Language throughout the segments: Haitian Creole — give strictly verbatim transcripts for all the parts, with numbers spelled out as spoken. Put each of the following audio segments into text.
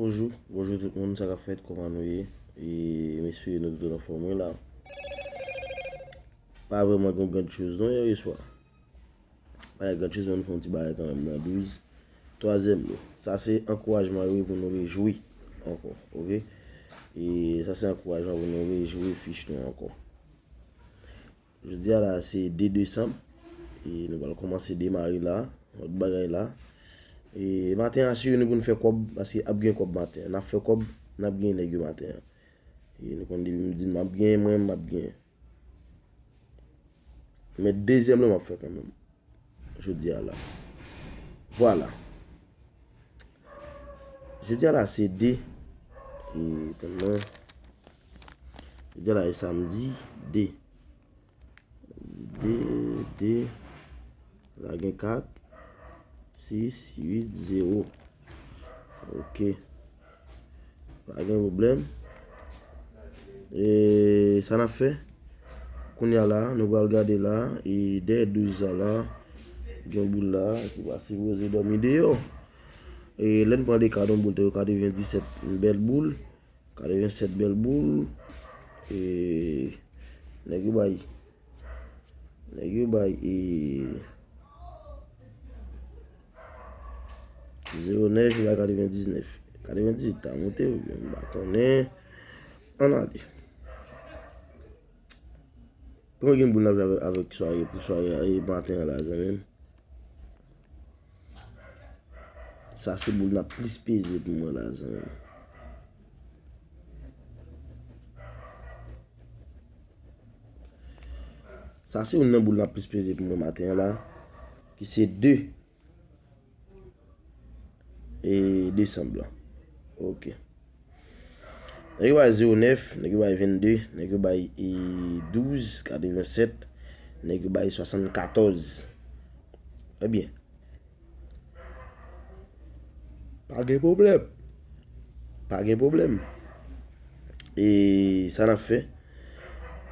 Bonjou, bonjou tout moun, sa k ap fèt, kòman nou ye? E m espere nou tout anfòm wi la. Pa vrèman gen yon grand chose non yè swa. Pa gen grand chose, men nou fè yon ti bagay kanmenm nan douz. Twazyèm lo. Sa se ankourajman yo pou nou rejwi ankò, oke? E sa se ankourajman pou nou rejwi fich nou ankò. Jodi a la, se de desanm. E nou pral kòmanse demare la, lòt bagay la. E maten an, asire nou pou n fè kòb, paske ap gen kòb maten an. N ap fè kòb, n ap gen nèg yo maten an. E nou konn depi m di n m ap gen, mwen, m ap gen. Men dezyèm lan, m ap fè kanmenm. Jodi a la. Vwala. Jodi a la, se de. E, tann mwen. Jodi a la, e samdi, de. De, de. La gen kat, sis, uit, zewo. Oke. Pa gen pwoblèm. E sa n ap fè? Kounye a la, nou pral gade la, e dèyè douz la la, gen boul la, ki pa sipoze dòmi deyò. E lè n pran de kad, yon boul te yo katrevendisèt, yon bèl boul. Katrevensèt bèl boul. E nèg yo bay. Nèg yo bay e zewo nèf, yo bay katrevendiznèf. Katrevendizuit ta monte oubyen m pa konnen. Ann ale. Premye gen boul n ap jwe avèk, avèk sware, pou sware a, e maten an la, zanmi m. Sa se boul n ap plis peze pou mwen la, zanmi m. Sa se youn nan boul n ap plis peze pou mwen maten an la, ki se de e desanm lan. Oke. Nèg yo bay zewo nèf, nèg yo bay vennde, nèg yo bay e douz katrevensèt, nèg yo bay swasannkatòz. Ebyen, pa gen pwoblèm. Pa gen pwoblèm. E sa n ap fè,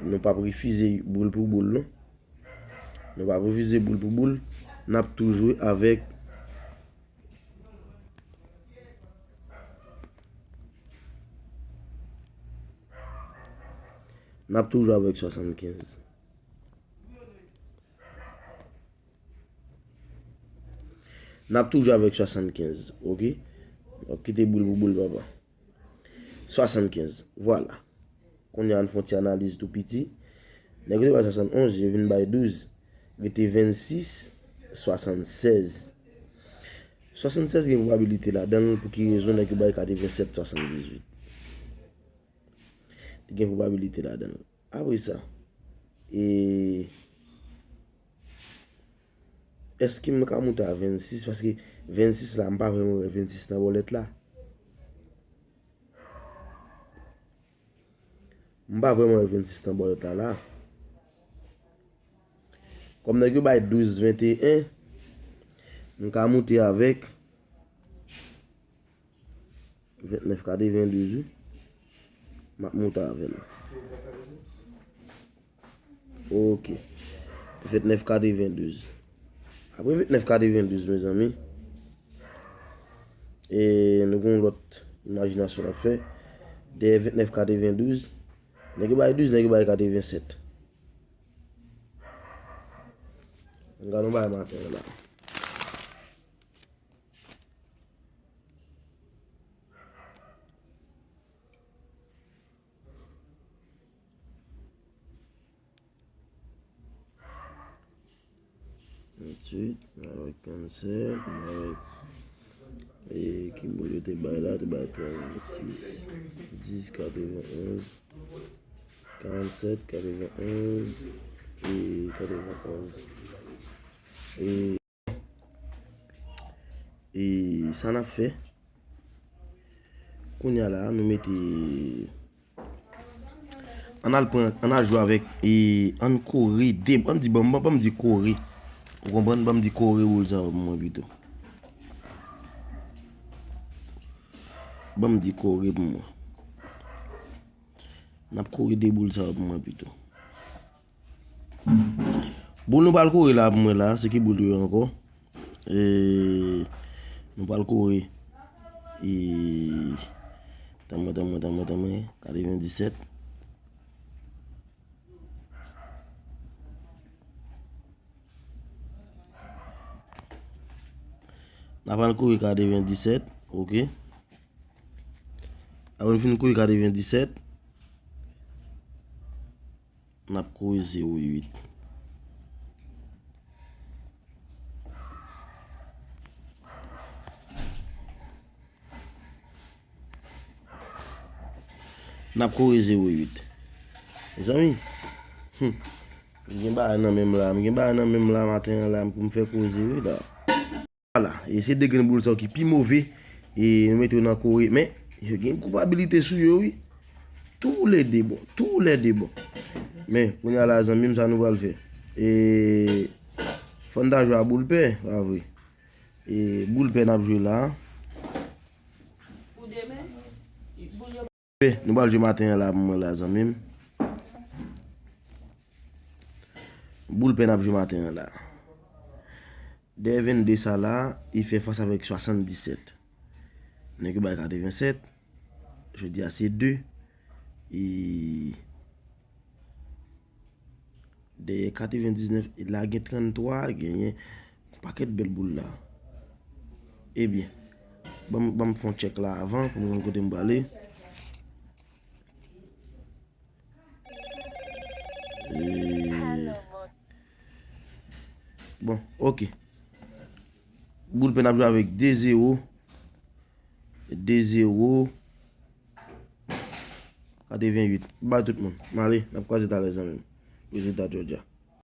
nou p ap refize boul pou boul, non. Nou p ap refize boul pou boul. N ap tou jwe avèk N ap tou jwe avèk swasannkenz. N ap tou jwe avèk swasannkenz, oke? W ap kite boul pou boul, papa. Swasannkenz, vwala. Kounye a, n fè yon ti analiz tou piti. Nèg yo te bay swasannonz, yo vin bay douz. Rete vennsis, swasannsèz. Swasannsèz gen pwobabilite ladan l, pou ki rezon nèg yo bay katrevensèt, swasanndizuit. Li gen pwobabilite ladan l. Apre sa, e, èske m ka moute a vennsis? Paske vennsis la, m pa vrèman wè vennsis nan bòlèt la. M pa vrèman wè vennsis nan bòlèt la la. Kòm nèg yo bay douz venteyen, m ka moute avèk ventnèf katrevendouz, wi. M ap moute avè l. Oke. Ventnèf katrevendouz. Apre ventnèf katrevendouz, mezanmi, e nou gen yon lòt imajinasyon n ap fè. Dèyè ventnèf katrevendouz, nèg yo bay douz, nèg yo bay katrevensèt. Gade yon bagay maten an la. Venntuit, avèk kannsè, avèk, e, ki boul yo te bay la, te bay trannsis, dis, katrevenonz, kannsèt, katrevenonz, e, katrevenonz. E, e sa n ap fè? Kounye a la, nou mete, ann al pran, ann al jwe avèk, e, ann kore de, ann di, ban m, ban m di kore. Ou konprann? Ban m di kore boul sa yo pou mwen pito. Ban m di kore pou mwen. N ap kore de boul sa yo pou mwen pito. Boul nou pral kore la pou mwen la, se ki boul yo ye ankò? E, nou pral kore E, tanmen, tanmen, tanmen, tanmen, katrevenndisèt. N ap al kore katrevenndisèt, oke. Apre n fin kore katrevenndisèt, n ap kore zewo uit. N ap kore zewo uit. Mezanmi, hmm, m gen bagay nan men m la, m gen bagay nan men m la maten an la, pou m fè koze wi la. Vwala, e se de grenn boul sa yo ki pi move, e nou mete yo nan kore, men yo gen koupabilite sou yo wi. Toulede bon, toulede bon. Men, kounye a la, zanmi m, sa nou pral fè. E, fò n ta jwe a boul pè, pa vre. E, boul pè n ap jwe la. Pè, nou pral jwe maten an la pou mwen la, zanmi m. Boul pè n ap jwe maten an la. Dèyè vennde sa la, li fè fas avèk swasanndisèt. Nèg yo bay katrevennsèt. Jodi a se de. E dèyè katrevendiznèf, la gen tranntwa, genyen yon pakèt bèl boul la. Ebyen, ban m, ban m fè yon tchèk la avan pou m konn kote m prale. E, bon, oke. Boul pè n ap jwe avèk de zewo. De zewo. Katrevenn uit. Bay tout moun. M ale, n ap kwaze talè, zanmi m. Pou rezilta Georgia.